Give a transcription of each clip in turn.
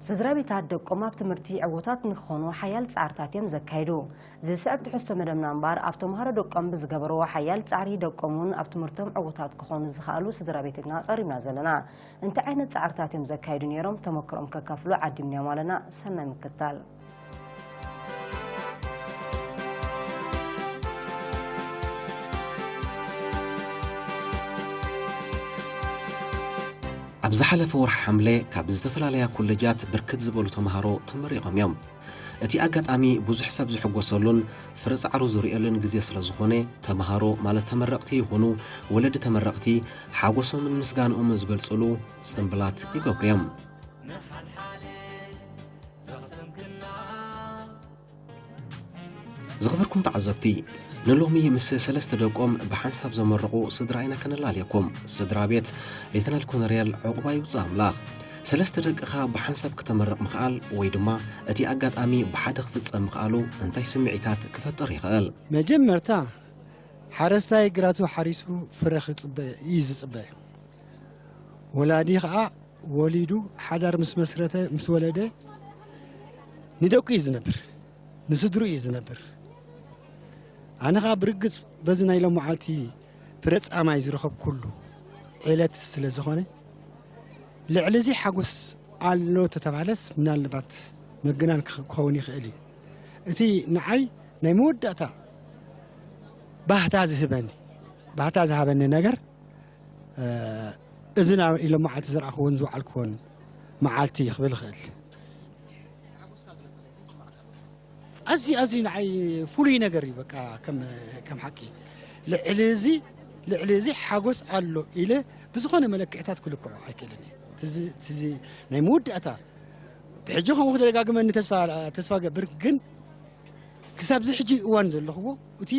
ስድራ ቤታት ደቆም ኣብ ትምህርቲ ዕዉታት ንክኾኑ ሓያል ጻዕርታት እዮም ዘካይዱ። ዝስዕብ ትሕዝቶ መደብና እምበኣር፣ ኣብ ተምሃሮ ደቆም ብዝገበርዎ ሓያል ጻዕሪ ደቆም እውን ኣብ ትምህርቶም ዕዉታት ክኾኑ ዝኸኣሉ ስድራ ቤት ኢና ቀሪብና ዘለና። እንታይ ዓይነት ጻዕርታት እዮም ዘካይዱ ነይሮም? ተመክሮኦም ከካፍሉ ዓዲምናዮም ኣለና። ሰናይ ምክትታል። ኣብ ዝሓለፈ ወርሒ ሓምለ ካብ ዝተፈላለያ ኮለጃት ብርክት ዝበሉ ተምሃሮ ተመሪቖም እዮም። እቲ ኣጋጣሚ ብዙሕ ሰብ ዝሕጎሰሉን ፍረ ጻዕሩ ዝርእየሉን ግዜ ስለ ዝኾነ፣ ተምሃሮ ማለት ተመረቕቲ ይኹኑ ወለዲ ተመረቕቲ ሓጎሶምን ምስጋንኦምን ዝገልጽሉ ጽምብላት ይገብሩ እዮም። ዝኽበርኩም ተዓዘብቲ፣ ንሎሚ ምስ ሰለስተ ደቆም ብሓንሳብ ዘመረቑ ስድራ ኢና ከነላልየኩም። ስድራ ቤት ሌተናል ኮነሬል ዕቑባይ ውጹእ ኣምላኽ። ሰለስተ ደቅኻ ብሓንሳብ ክተመርቕ ምኽኣል ወይ ድማ እቲ ኣጋጣሚ ብሓደ ክፍጸም ምኽኣሉ እንታይ ስምዒታት ክፈጥር ይኽእል? መጀመርታ፣ ሓረስታይ ግራቱ ሓሪሱ ፍረ ክጽበ እዩ ዝጽበ። ወላዲ ኸኣ ወሊዱ ሓዳር ምስ መስረተ፣ ምስ ወለደ፣ ንደቁ እዩ ዝነብር፣ ንስድሩ እዩ ዝነብር። ኣነ ኸኣ ብርግጽ በዚ ናይ ሎመዓልቲ ፍረ ጻማይ ዝረኸብኩሉ ዕለት ስለ ዝኾነ፣ ልዕሊ እዚ ሓጎስ ኣሎ ተተባህለስ፣ ምናልባት ምግናን ክኽ-፣ ክኸውን ይኽእል እዩ። እቲ ንዓይ ናይ መወዳእታ ባህታ ዝህበኒ፣ ባህታ ዝሃበኒ ነገር፣ እ፣ እዚ ናብ ኢሎም መዓልቲ ዝረኣኽዎን ዝወዓልክዎን መዓልቲ እዩ ክብል እኽእል። ኣዝዩ፣ ኣዝዩ ንዓይ ፍሉይ ነገር እዩ፣ በቃ፣ ከም፣ ከም ሓቂ። ልዕሊ እዚ፣ ልዕሊ እዚ ሓጎስ ኣሎ ኢለ ብዝኾነ መለክዕታት ክልክዖ ኣይክእልን እየ። ትዚ፣ ትዚ ናይ መወዳእታ፣ ብሕጂ ከምኡ ክተደጋግመኒ ተስፋ፣ ተስፋ ገብር፣ ግን ክሳብ እዚ ሕጂ እዋን ዘለኽዎ፣ እቲ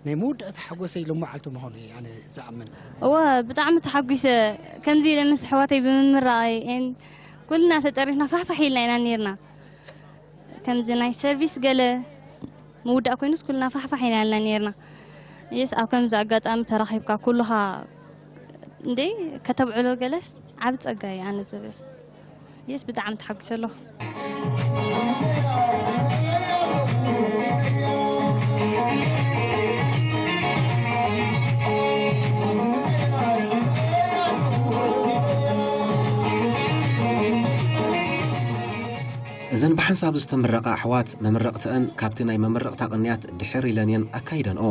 ናይ መወዳእታ ሓጎሰይ ሎም መዓልቲ ምዃኑ እየ ኣነ ዝኣምን። እወ፣ ብጣዕሚ ተሓጒሰ። ከምዚ ኢለ ምስ ኣሕዋተይ ብምምራቐይ፣ ኤን ኩልና ተጠሪፍና ፋሕፋሕ ኢልና ኢና ነይርና። ከምዚ ናይ ሰርቪስ ገለ ምውዳእ ኮይኑስ ኩልና ፋሕፋሕ ኢና ኢልና ነይርና። የስ፣ ኣብ ከምዚ ኣጋጣሚ ተራኺብካ ኩልኻ እንዴ ከተብዕሎ ገለስ ዓቢ ጸጋ እዩ ኣነ ዝብል። የስ፣ ብጣዕሚ ተሓጒሰ ኣለኹ። እዘን ብሓንሳብ ዝተምረቓ ኣሕዋት፣ መመረቕተአን ካብቲ ናይ መመረቕታ ቅንያት ድሕር ኢለን እየን ኣካይደንኦ።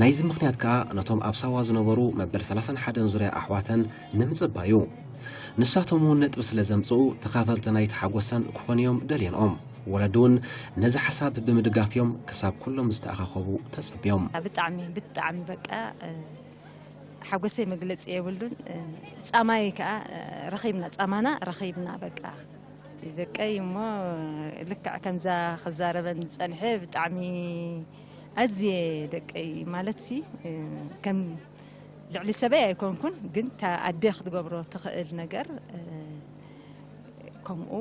ናይዚ ምኽንያት ከኣ ነቶም ኣብ ሳዋ ዝነበሩ መበል ሰላሳን ሓደን ዙርያ ኣሕዋተን ንምጽባዩ። ንሳቶም እውን ነጥቢ ስለ ዘምጽኡ፣ ተኻፈልቲ ናይቲ ሓጎሰን ክኾኑ እዮም ደልየንኦም። ወለዲ እውን ነዚ ሓሳብ ብምድጋፍ እዮም ክሳብ ኩሎም ዝተኣኻኸቡ ተጸብዮም። ብጣዕሚ፣ ብጣዕሚ በቃ፣ እ፣ ሓጎሰይ መግለጺ የብሉን። እ፣ ጻማይ ከኣ፣ እ፣ ረኺብና፣ ጻማና ረኺብና በቃ። ደቀይ እሞ ልክዕ ከምዛ ክዛረበን ዝጸንሐ ብጣዕሚ ኣዝየ ደቀይ ማለትሲ፣ እ፣ ከም ልዕሊ ሰበይ ኣይኮንኩን፣ ግን እታ ኣደ ክትገብሮ ትኽእል ነገር፣ እ፣ ከምኡ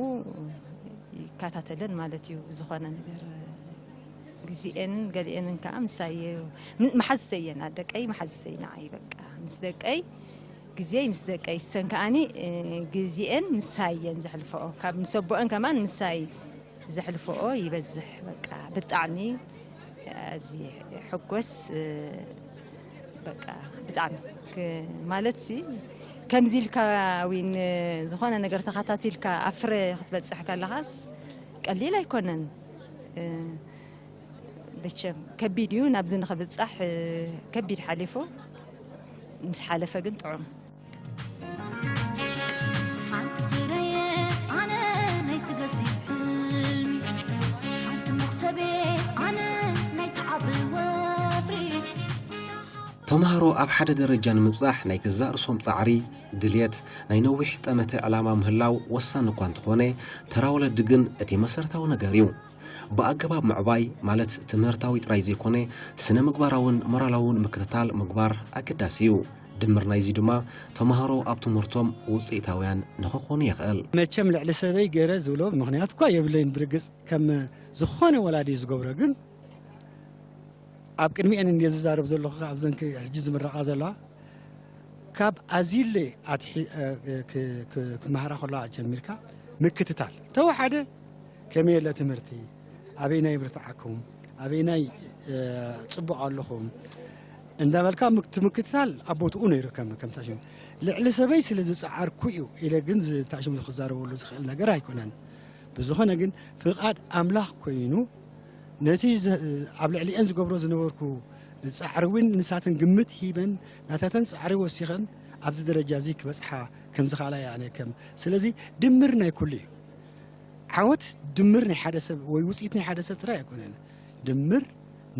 ይከታተለን ማለት እዩ። ዝኾነ ነገር ግዜኤንን ገሊኤንን ከኣ ምሳይ እዩ። ም-፣ መሓዝተይ እየን፣ ደቀይ መሓዝተይ ንዓይ በቃ። ምስ ደቀይ ግዜይ ምስ ደቀይ፣ እሰን ከኣኒ፣ እ፣ ግዜኤን ምሳይ እየን ዘሕልፈኦ። ካብ ምስ ኣቦአን ከማን ምሳይ ዘሕልፈኦ ይበዝሕ። በቃ ብጣዕሚ እዚ ሕጎስ፣ እ፣ በቃ ብጣዕሚ ክ-፣ ማለትሲ ከምዚ ኢልካ ዊን ዝኾነ ነገር ተኸታቲልካ ኣብ ፍረ ክትበጽሕ ከለኻስ ቀሊል ኣይኮነን። እ፣ መቸም ከቢድ እዩ፣ ናብዚ ንኽብጻሕ፣ እ፣ ከቢድ ሓሊፉ፣ ምስ ሓለፈ ግን ጥዑም። ሓንቲ ፍረየ ኣነ ናይቲ ገዚፍ ሕልሚ፣ ሓንቲ መኽሰቤ ኣነ ናይቲ ዓቢ ወፍሪ። ተምሃሮ ኣብ ሓደ ደረጃ ንምብጻሕ ናይ ገዛእ ርእሶም ጻዕሪ፣ ድልየት፣ ናይ ነዊሕ ጠመተ ዕላማ ምህላው ወሳኒ እኳ እንተኾነ፣ ተራ ወለዲ ግን እቲ መሰረታዊ ነገር እዩ። ብኣገባብ ምዕባይ ማለት ትምህርታዊ ጥራይ ዘይኮነ፣ ስነ ምግባራውን ሞራላውን ምክትታል ምግባር ኣገዳሲ እዩ። ድምር ናይዚ ድማ ተምሃሮ ኣብ ትምህርቶም ውፅኢታውያን ንኽኾኑ የኽእል። መቸም ልዕሊ ሰበይ ገይረ ዝብሎ ምኽንያት እኳ የብለይን። ብርግፅ ከም ዝኾነ ወላዲ እዩ ዝገብሮ፣ ግን ኣብ ቅድሚኤን እንድየ ዝዛረብ ዘለኹ፣ ኣብዘን ክ-፣ ሕጂ ዝምረቓ ዘለዋ፣ ካብ ኣዚለ ኣትሒ-፣ እ፣ ክ-፣ ክ-፣ ክመሃራ ከለዋ ጀሚርካ፣ ምክትታል ተወሓደ ከመይ የለ ትምህርቲ፣ ኣበይናይ ብርትዓኩም፣ ኣበይናይ፣ እ፣ ጽቡቕ ኣለኹም እንዳበልካ ምክ-፣ ምክትታል ኣብ ቦትኡ ነይሩ። ከም፣ ከም ታሽሙ ልዕሊ ሰበይ ስለ ዝጸዓርኩ እዩ ኢለ ግን ዝ-፣ ታሽሙ ክዛረበሉ ዝኽእል ነገር ኣይኮነን። ብዝኾነ ግን ፍቓድ ኣምላኽ ኮይኑ ነቲ ዘ-፣ ኣብ ልዕሊኤን ዝገብሮ ዝነበርኩ ጻዕሪ እውን ንሳተን ግምት ሂበን ናታተን ጻዕሪ ወሲኸን ኣብዚ ደረጃ እዚ ክበጽሓ ከም ዝኽኣላ እየ ኣነ ከም። ስለዚ ድምር ናይ ኩሉ እዩ። ዓወት ድምር ናይ ሓደ ሰብ ወይ ውጽኢት ናይ ሓደ ሰብ ጥራይ ኣይኮነን። ድምር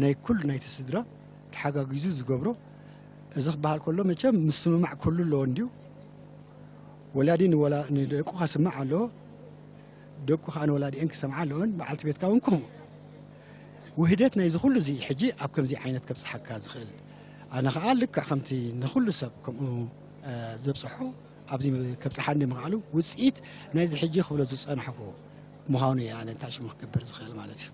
ናይ ኩሉ ናይቲ ስድራ ተሓጋጊዙ ዝገብሮ። እዚ ክበሃል ከሎ መቸም ምስምማዕ ኩሉ ኣለዎ እንድዩ። ወላዲ ንወላ-፣ ንደቁ ከስምዕ ኣለዎ፣ ደቁ ከኣ ንወላዲኤን ክሰምዓ ኣለወን። በዓልቲ ቤትካ እውን ከምኡ። ውህደት ናይዚ ኩሉ እዚ ሕጂ ኣብ ከምዚ ዓይነት ከብጽሓካ ዝኽእል። ኣነ ከኣ ልክዕ ከምቲ ንኹሉ ሰብ ከምኡ፣ እ፣ ዘብጽሖ ኣብዚ ከብጽሓኒ ምኽኣሉ ውጽኢት ናይዚ ሕጂ ክብሎ ዝጸናሕኩ ምዃኑ እየ ኣነ እንታይ ሽሙ ክገብር ዝኽእል ማለት እዩ።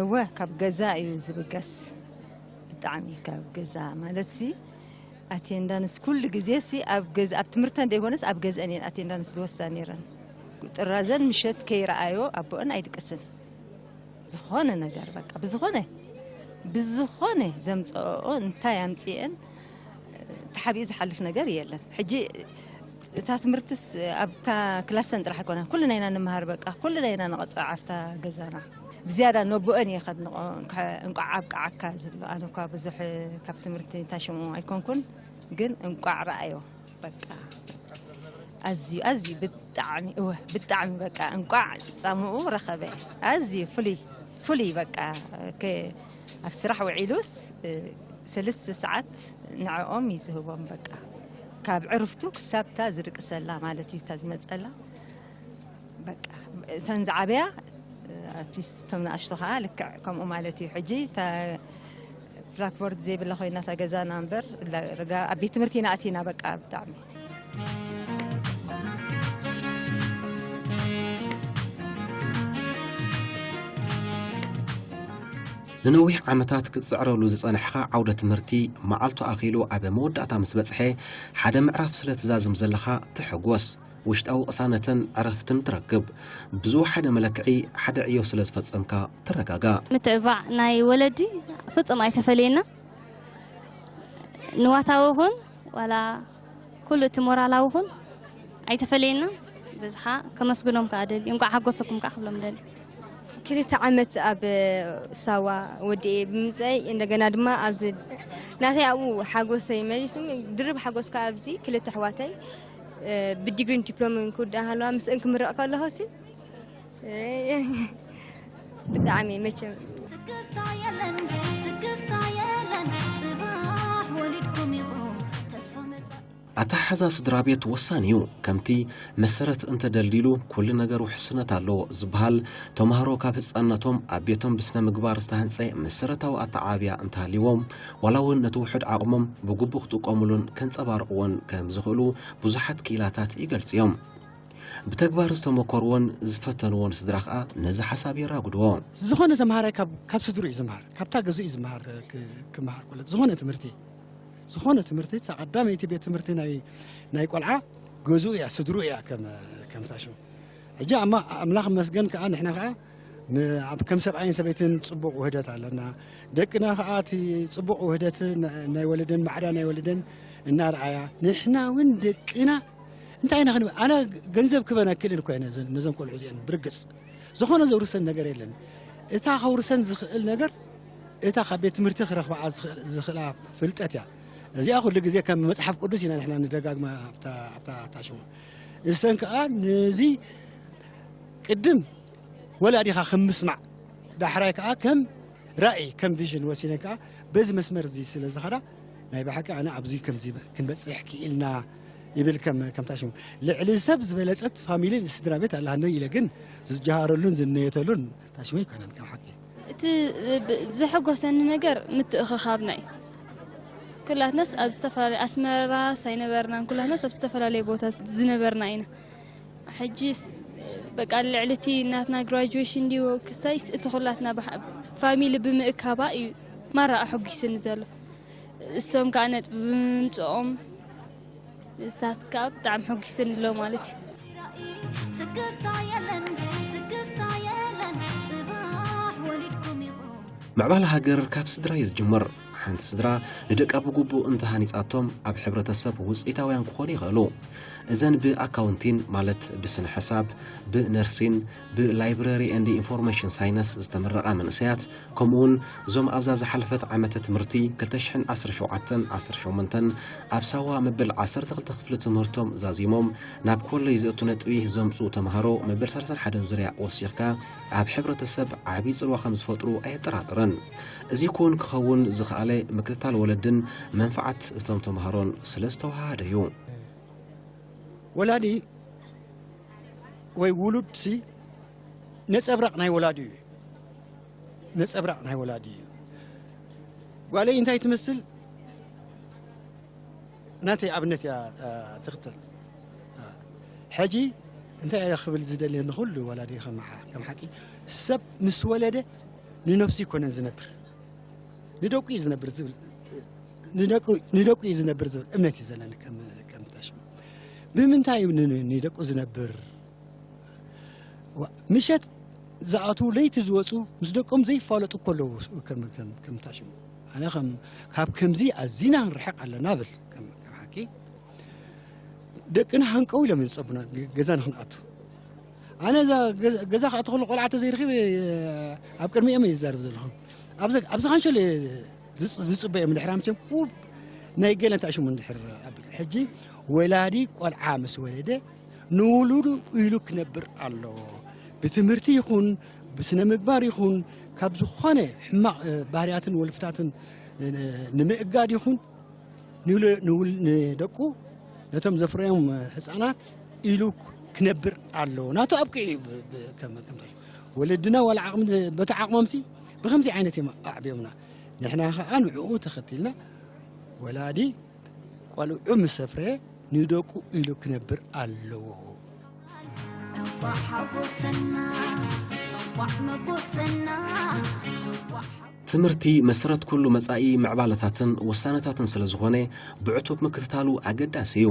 እወ፣ ካብ ገዛ እዩ ዝብገስ። ብጣዕሚ ካብ ገዛ ማለት ሲ፣ ኣቴንዳንስ ኩሉ ግዜ ሲ ኣብ ገዛ፣ ኣብ ትምህርተን ዘይኮነስ ኣብ ገዝአን እየን ኣቴንዳንስ ዝወስዳ ነይረን። ጥራዘን ምሸት ከይረኣዮ ኣቦአን ኣይድቅስን። ዝኾነ ነገር በቃ ብዝኾነ፣ ብዝኾነ ዘምጽኦ እንታይ ኣምጽኤን ተሓቢኡ ዝሓልፍ ነገር የለን። ሕጂ እታ ትምህርትስ ኣብታ ክላሰን ጥራሕ ኣይኮነን። ኩልና ኢና ንምሃር በቃ። ኩልና ኢና ንቕጻዕ ኣብታ ገዛና። ብዝያዳ ነቦአን እየ ከድንቖ፣ እንኳዕ ኣብቅዓካ ዝብሎ። ኣነ እኳ ብዙሕ ካብ ትምህርቲ እንታይ ሽሙ ኣይኮንኩን፣ ግን እንቋዕ ረኣዮ። በቃ ኣዝዩ፣ ኣዝዩ ብጣዕሚ፣ እወ፣ ብጣዕሚ በቃ እንቋዕ ጻምኡ ረኸበ። ኣዝዩ ፍሉይ፣ ፍሉይ በቃ ከ-፣ ኣብ ስራሕ ውዒሉስ፣ እ፣ ሰለስተ ሰዓት ንዕኦም እዩ ዝህቦም በቃ። ካብ ዕርፍቱ ክሳብ እታ ዝድቅሰላ ማለት እዩ፣ እታ ዝመጸላ። በቃ እተን ዝዓበያ፣ ኣትሊስት እቶም ንኣሽቱ ከኣ ልክዕ ከምኡ ማለት እዩ። ሕጂ እታ ብላክቦርድ ዘይብላ ኮይና እታ ገዛና እምበር፣ ላ-፣ ርጋ-፣ ኣብ ቤት ትምህርቲ ኢና ኣቲና በቃ ብጣዕሚ። ንነዊሕ ዓመታት ክትጽዕረሉ ዝጸናሕኻ ዓውደ ትምህርቲ መዓልቱ ኣኺሉ ኣብ መወዳእታ ምስ በጽሐ፣ ሓደ ምዕራፍ ስለ ትዛዝም ዘለኻ ትሕጎስ። ውሽጣዊ ቅሳነትን ዕረፍትን ትረክብ። ብዝወሓደ መለክዒ ሓደ ዕዮ ስለ ዝፈጸምካ ትረጋጋእ። ምትዕባዕ ናይ ወለዲ ፍጹም ኣይተፈለየና። ንዋታዊ ይኹን ዋላ ኩሉ እቲ ሞራላዊ ይኹን ኣይተፈለየና። ብዝሓ ከመስግኖም ከኣ ደሊ፣ እንቋዕ ሓጎሰኩም ከኣ ክብሎም ደሊ። ክልተ ዓመት ኣብ ሳዋ ወዲኤ ብምምፀይ፣ እንደገና ድማ ኣብዚ ናተይ ኣብኡ ሓጎሰይ መሊሱ፣ ድርብ ሓጎስ ከኣ ኣብዚ ክልተ ኣሕዋተይ፣ እ፣ ብዲግሪን ዲፕሎምን ክውድኣ ሃለዋ፣ ምስአን ክምረቕ ከለኹ ሲ፣ እ፣ ብጣዕሚ መቸም ስክፍታ የለን፣ ስክፍታ የለን፣ ጽባሕ ወሊድኩም ኢኹም ተስፋ መጻኢ። ኣተሓሕዛ ስድራ ቤት ወሳኒ እዩ። ከምቲ መሰረት እንተደልዲሉ ኩሉ ነገር ውሕስነት ኣለዎ ዝበሃል፣ ተምሃሮ ካብ ህፃንነቶም ኣብ ቤቶም ብስነ ምግባር ዝተሃንፀ መሰረታዊ ኣተዓባብያ እንተሃልይዎም፣ ዋላ እውን ነቲ ውሑድ ዓቕሞም ብግቡእ ክጥቀሙሉን ከንፀባርቕዎን ከም ዝኽእሉ ብዙሓት ክኢላታት ይገልፁ እዮም። ብተግባር ዝተመኮርዎን ዝፈተንዎን ስድራ ከኣ ነዚ ሓሳብ የራጉድዎ። ዝኾነ ተምሃራይ ካብ ካብ ስድሩ እዩ ዝምሃር፣ ካብታ ገዝኡ እዩ ዝምሃር። ክ- ክምሃር ከሎ ዝኾነ ትምህርቲ ዝኾነ ትምህርቲ እታ ቀዳመይቲ ቤት ትምህርቲ ናይ ናይ ቆልዓ ገዝኡ እያ፣ ስድሩ እያ ከም ከም ታሽሙ። ሕጂ ኣማ ኣምላኽ መስገን ከኣ ንሕና ከኣ ም- ኣብ ከም ሰብኣይን ሰበይትን ጽቡቕ ውህደት ኣለና። ደቅና ከኣ እቲ ጽቡቕ ውህደት ና- ናይ ወለደን ማዕዳ ናይ ወለደን እናርኣያ ንሕና እውን ደቅና እንታይ ኢና ክንብል? ኣነ ገንዘብ ክበን ኣይክእልን እኮ እየ ነዘን ነዘን ቆልዑ እዚአን ብርግጽ ዝኾነ ዘውርሰን ነገር የለን። እታ ከውርሰን ዝኽእል ነገር እታ ካብ ቤት ትምህርቲ ክረኽብኣ ዝኽእል- ዝኽእላ ፍልጠት እያ። እዚኣ ኩሉ ግዜ ከም መጽሓፍ ቅዱስ ኢና ንሕና ንደጋግማ ኣብታ ኣብታ ኣብታ ሽሙ። እሰን ከኣ ነዚ ቅድም ወላዲኻ ከም ምስማዕ ዳሕራይ ከኣ ከም ራእይ ከም ቪዥን ወሲነን ከኣ በዚ መስመር እዚ ስለ ዝኸዳ ናይ ብሓቂ ኣነ ኣብዚ ከምዚ ክንበጽሕ ክኢልና ይብል ከም ከምታ ሽሙ። ልዕሊ ሰብ ዝበለጸት ፋሚሊ ስድራ ቤት ኣላሃኒ ኢለ ግን ዝጀሃረሉን ዝነየተሉን ታሽሙ ኣይኮነን ከም ሓቂ። እቲ ብ- ዘሐጎሰኒ ነገር ምትእኽኻብና እዩ። ኩላትናስ ኣብ ዝተፈላለየ ኣስመራስ ኣይነበርናን፣ ኩላትናስ ኣብ ዝተፈላለየ ቦታ ዝነበርና ኢና። ሕጂስ በቃ ልዕሊ እቲ ናትና ግራጁዌሽን ድዩ ክስታይስ እቲ ኩላትና ብሓ- ፋሚሊ ብምእካባ እዩ ማራ ኣሐጒስኒ ዘሎ። እሶም ከዓ ነጥቢ ብምምፅኦም እዚታት ከዓ ብጣዕሚ ሐጒስኒ ኣሎ ማለት እዩ። ስክፍታ የለን፣ ስክፍታ የለን፣ ጽባሕ ወሊድኩም ኢኹም። ምዕባለ ሃገር ካብ ስድራ እዩ ዝጅምር። ሓንቲ ስድራ ንደቃ ብግቡእ እንተሃኒጻቶም ኣብ ሕብረተሰብ ውጽኢታውያን ክኾኑ ይኽእሉ። እዘን ብኣካውንቲን ማለት ብስነ ሕሳብ፣ ብነርሲን፣ ብላይብረሪ ኤንድ ኢንፎርሜሽን ሳይነስ ዝተመረቓ መንእሰያት ከምኡውን እዞም ኣብዛ ዝሓለፈት ዓመተ ትምህርቲ ክልተ ሽሕን ዓሰርተ ሸውዓተን ዓሰርተ ሸሞንተን ኣብ ሳዋ መበል ዓሰርተ ክልተ ክፍሊ ትምህርቶም ዛዚሞም ናብ ኮሌጅ ዘእቱ ነጥቢ ዘምጽኡ ተምሃሮ መበል ሰላሳን ሓደን ዙርያ ወሲኽካ ኣብ ሕብረተሰብ ዓቢ ጽልዋ ከም ዝፈጥሩ ኣየጠራጥርን። እዚ ኩን ክኸውን ዝኸኣለ ምክትታል ወለድን መንፍዓት እቶም ተምሃሮን ስለ ዝተወሃሃደ እዩ። ወላዲ ወይ ውሉድሲ ነጸብራቕ ናይ ወላዲኡ እዩ። ነጸብራቕ ናይ ወላዲኡ እዩ። ጓለይ እንታይ ትመስል ናተይ ኣብነት እያ ትኽተል። ሕጂ እንታይ እየ ክብል ዝደሊ ንኹሉ ወላዲ ከም ሓቂ ሰብ ምስ ወለደ ንነብሱ ይኮነን ዝነብር ንደቁ እዩ ዝነብር ዝብል ንደቁ እዩ ዝነብር ዝብል እምነት እዩ ዘለኒ ከም ታሽሙ። ብምንታይ እዩ ንደቁ ዝነብር? ምሸት ዝኣትዉ ለይቲ ዝወፁ ምስ ደቆም ዘይፋለጡ እኮ ኣለዉ። ከም ታሽሙ ኣነ ካብ ከምዚ ኣዚና ክንርሕቕ ኣለና ብል ከም ሓቂ ደቅና ሃንቀው ኢሎም ዝፀቡና ገዛ ንክንኣቱ ኣነ ገዛ ክኣቱ ከሎ ቆልዓ ተዘይረኺበ ኣብ ቅድሚኦም እየ ዝዛረብ ዘለኹ። ኣብዚ ካንሸሎ ዝፅበዮም ድሕር ኣምስዮም ናይ ገለን ታሽሙ ድሕር ኣቢል ሕጂ ወላዲ ቆልዓ ምስ ወለደ ንውሉዱ ኢሉ ክነብር ኣለዎ። ብትምህርቲ ይኹን ብስነ ምግባር ይኹን ካብ ዝኾነ ሕማቕ ባህርያትን ወልፍታትን ንምእጋድ ይኹን ንደቁ ነቶም ዘፍረዮም ህፃናት ኢሉ ክነብር ኣለዎ። ናቱ ኣብቂዑ እዩ። ወለድና ዋላ ዓቕሚ በቲ ዓቕሞምሲ ብከምዚ ዓይነት እዮም ኣዕብዮምና። ንሕና ከዓ ንዕኡ ተኸቲልና ወላዲ ቆልዑ ምስ ኣፍረየ ንደቁ ኢሉ ክነብር ኣለዎ። ትምህርቲ መሰረት ኩሉ መጻኢ ምዕባለታትን ውሳነታትን ስለ ዝኾነ ብዕቱብ ምክትታሉ ኣገዳሲ እዩ።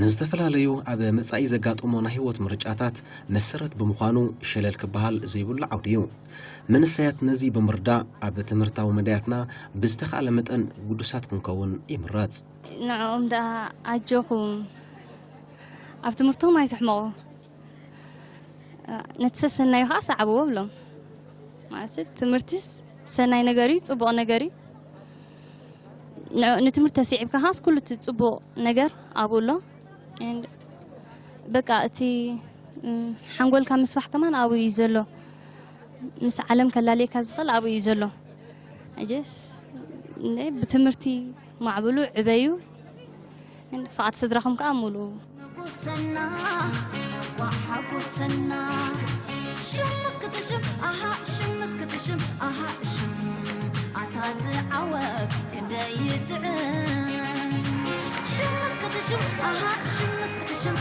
ንዝተፈላለዩ ኣብ መጻኢ ዘጋጥሞ ናይ ህይወት ምርጫታት መሰረት ብምዃኑ ሸለል ክበሃል ዘይብሉ ዓውዲ እዩ። መንእሰያት ነዚ ብምርዳእ ኣብ ትምህርታዊ መዳያትና ብዝተኻእለ መጠን ግዱሳት ክንከውን ይምረጽ። ንዕኦም ደኣ ኣጆኹም ኣብ ትምህርትኹም ኣይትሕመቑ፣ ነቲ ሰሰናዩ ከዓ ሰዓብዎ ብሎም። ማለት ትምህርቲስ ሰናይ ነገር እዩ፣ ፅቡቕ ነገር እዩ። ንትምህርቲ ተስዒብካ ከዓስ ኩሉ እቲ ፅቡቕ ነገር ኣብኡ ኣሎ። በቃ እቲ ሓንጎልካ ምስፋሕ ከማን ኣብኡ እዩ ዘሎ። ምስ ዓለም ከላልየካ ዝኽእል ኣብኡ እዩ ዘሎ። ብትምህርቲ ማዕብሉ ዕበዩ። ፍቓድ ስድራኹም ከዓ ሙሉ። ንጉሰና ዋሓጉሰና ሽምስ ክትሽም ኣሃ ሽምስ ክትሽም ኣሃ ሽም ኣታ ዝዓወት ክንደይ ይጥዕም ሽምስ ክትሽም ኣሃ ሽምስ ክትሽም